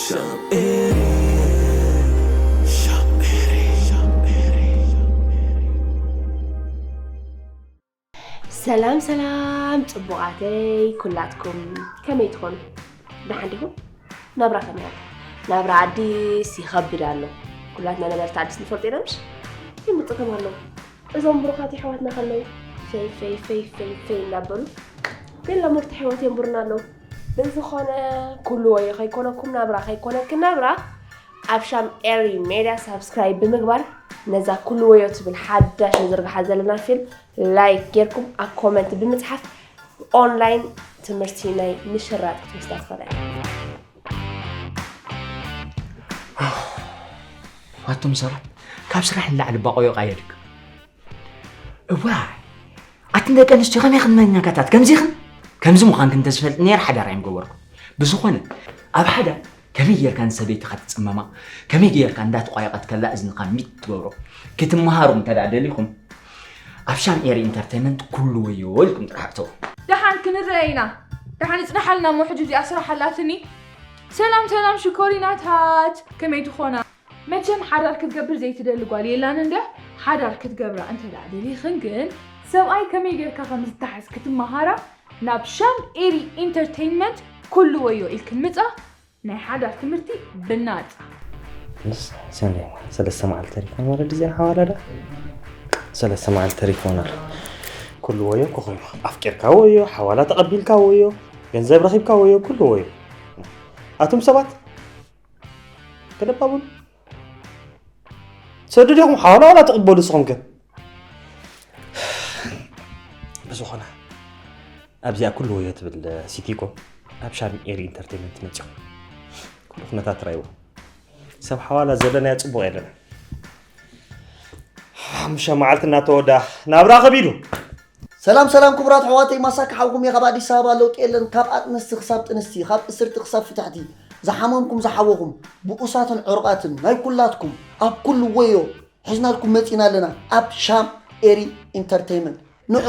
Shop Eri, Shop Eri, Shop Eri. ሰላም ሰላም ጽቡቓተይ ኩላትኩም፣ ከመይ ትኾኑ? ደሓን ዲኹም? ናብራ ከመይ ኣሎ? ናብራ ኣዲስ ይኸብድ ኣሎ። ኩላትና ነበርቲ ኣዲስ ንፈልጦ ኢና ምሽ? ይምጥቶም ኣለዉ። እዞም ብሩኻት የሕዋትና ከለዉ ፈይ ፈይ ፈይ ፈይ ፈይ እናበሉ ገለ ምርት ሕይወት የንብሩና ኣለዉ። ብዝኾነ ኩሉ ወዮ ከይኮነኩም፣ ናብራ ከይኮነክን ናብራ፣ ኣብ ሻም ኤሪ ሜድያ ሳብስክራይብ ብምግባር ነዛ ኩሉ ወዮ ትብል ሓዳሽ ንዝርግሓ ዘለና ፊልም ላይክ ጌርኩም ኣብ ኮመንት ብምጽሓፍ ኦንላይን ትምህርቲ ናይ ምሽራጥ ክትወስዳ ትኽእላ። ኣቱም ሰባት፣ ካብ ስራሕ ንላዕሊ ባቆዮ ቃየድክ። እዋይ፣ ኣትን ደቂ ኣንስትዮ ከመይ ክንመኛካታት ከምዚኽን ከምዚ ምዃንክን እንተዝፈልጥ ነይር ሓዳር ኣይምገበርኩ። ብዝኾነ ኣብ ሓዳር ከመይ ጌርካ ንሰበይትኻ ትጽመማ፣ ከመይ ጌርካ እንዳተቋየቐት ከላ እዝንኻ ሚት ትገብሮ ክትመሃሩ እንተ ደኣ ደሊኹም፣ ኣብ ሻም ኤሪ ኢንተርቴይመንት ኩሉ ወዮ ኢልኩም ጥራሕ እተው። ደሓን ክንረአ ኢና። ደሓን እጽንሓልና እሞ ሕጂ እዚኣ ስራሕ ኣላትኒ። ሰላም ሰላም ሽኮሪናታት፣ ከመይ ትኾና? መቸም ሓዳር ክትገብር ዘይትደሊ ጓል የላን እንደ ሓዳር ክትገብራ እንተ ደኣ ደሊኽን ግን ሰብኣይ ከመይ ጌርካ ከም ዝተሓዝ ክትመሃራ ናብ ሻም ኤሪ ኢንተርቴይንመንት ኩሉ ወዮ ኢልክን ምጻ ናይ ሓዳር ትምህርቲ ብናጻ። ምስ ሰንደይ ሰለስተ መዓልቲ ተሪፎም ማለት እዚኣ ሓዋላዳ ሰለስተ መዓልቲ ተሪፎም ኣሎ። ኩሉ ወዮ ኮኾዩ ኣፍቂርካ ወዮ ሓዋላ ተቐቢልካ ወዮ ገንዘብ ረኺብካ ወዮ ኩሉ ወዮ ኣቱም ሰባት ተደባቡን ሰዱ ዲኹም ሓዋላ ዋላ ትቕበሉ ንስኹም ከ ብዝኾነ ኣብዚኣ ኩሉ ወዮ ትብል ሲቲኮ ኣብ ሻም ኤሪ ኢንተርቴይንመንት መፂኹም ኩሉ ኩነታት ትራይዎ ሰብ ሓዋላ ዘለናዮ ፅቡቕ የለን ሓሙሽተ መዓልቲ እናተወዳ ናብራ ከቢዱ ሰላም ሰላም ክቡራት ኣሕዋተይ ማሳካ ሓውኩም እየ ካብ ኣዲስ ኣበባ ለውጢ የለን ካብ ኣጥንስቲ ክሳብ ጥንስቲ ካብ እስርቲ ክሳብ ፍትሕቲ ዝሓመምኩም ዝሓወኹም ብኡሳትን ዕሩቓትን ናይ ኩላትኩም ኣብ ኩሉ ወዮ ሒዝናልኩም መፂና ኣለና ኣብ ሻም ኤሪ ኢንተርቴይመንት ንዑ